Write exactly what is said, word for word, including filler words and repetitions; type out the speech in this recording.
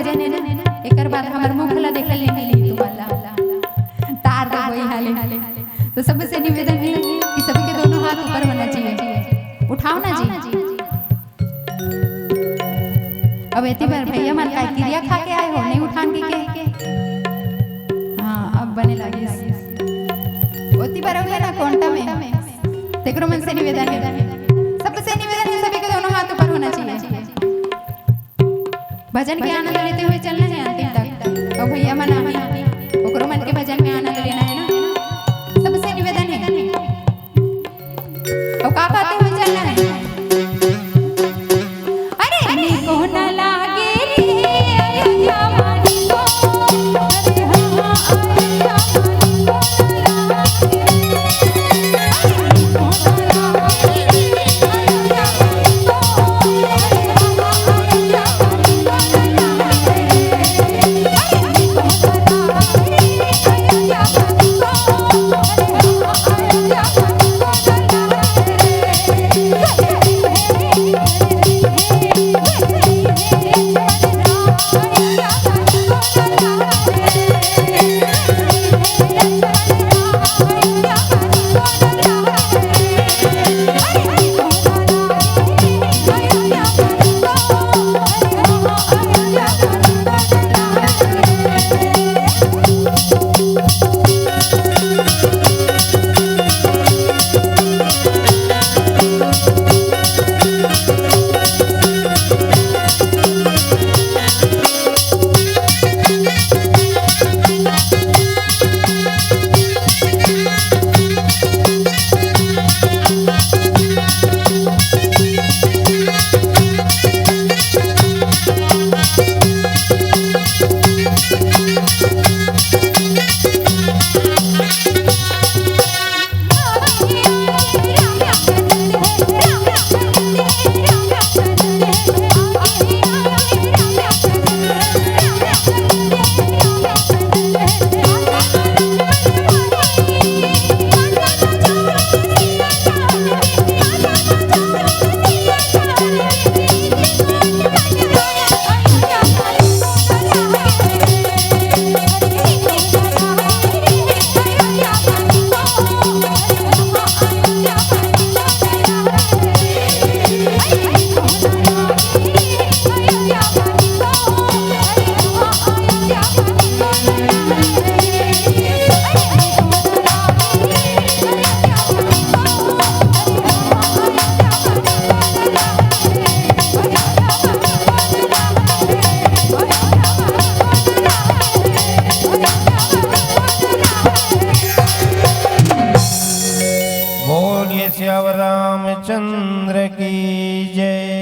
जने ना, एकर बाद हमर मुख ला देखे ले मिली तुमन ला। तार दे वही हाले। तो सबसे निवेदन है कि सभी के दोनों हाथ ऊपर होना चाहिए। उठाओ ना जी। अब एती बर भैया मन का किरिया खा के आए हो, नहीं उठान के, के? हाँ, अब बने लागिस। ओती बर अभी ना कोंटा में। तेकरो मन से निवेदन है। सबसे निवेदन है, सभी के दोनों हाथ ऊपर होना चाहिए। भजन के आनंद लेते हुए चलना है अंतिम तक। और भैया मन आही, ओकरो मन के भजन में आनंद लेना है ना। सबसे निवेदन है। और का कहते हुए चलना है? अरे, निको न लागे रे, अरे, हमारी को, अरे, हाँ, अरे, हमारी को न लागे। बोलिए सियावर रामचंद्र की जय।